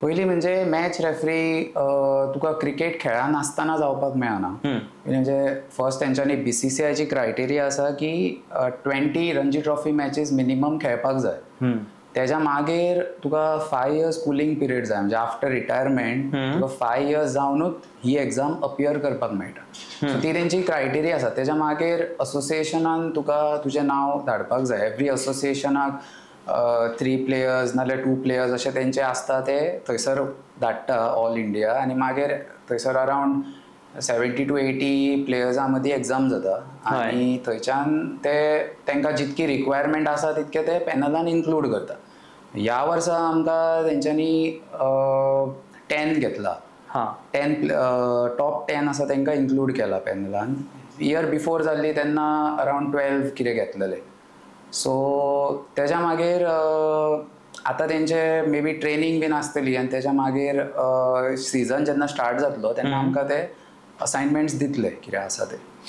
पयलीं म्हणजे match referee तुका क्रिकेट खेळनासतना जावपाक मेळना. म्हणजे फर्स्ट तेंच्यांनी बीसीसीआयची क्रायटेरिया आसा की 20 रणजी ट्रॉफी मॅचीस मिनिमम खेळपाक जाय. तेज्या मागीर तुका 5 इयर्स कुलींग पिरियड जाय, म्हणजे आफ्टर रिटायरमेंट तुका 5 इयर्स जावनूच ही एग्जाम अपियर करपाक मेळटा. सो ती तेंची क्रायटेरिया आसा. तेज्या मागीर असोसिएशनान तुका तुजें नांव धाडपाक जाय. एवरी असोसिएशनाक थ्री प्लेयर्स नाल्यार टू प्लेयर्स अशे तेंचे आसता. ते थंयसर धाडटा ऑल इंडिया आनी मागीर थंयसर अरावंड 70 टू 80 प्लेयर्सां मदीं एग्जाम जाता आनी थंयच्यान ते तांकां जितकी रिक्वायरमेंट आसा तितके ते पॅनलान इन्क्लूड करता. ह्या वर्सा आमकां तेंच्यांनी 10 घेतला. 10, टॉप 10 आसा तांकां इन्क्लूड केला पॅनलान. इयर बिफोर जाल्ली तेन्ना अरावंड 12 कितें घेतलेले. सो तेज्या मागीर आतां तेंचे मे बी ट्रेनींग बीन आसतली आनी तेज्या मागीर सिजन जेन्ना स्टार्ट जातलो तेन्ना आमकां ते असायनमेंट्स दितले कितें आसा ते.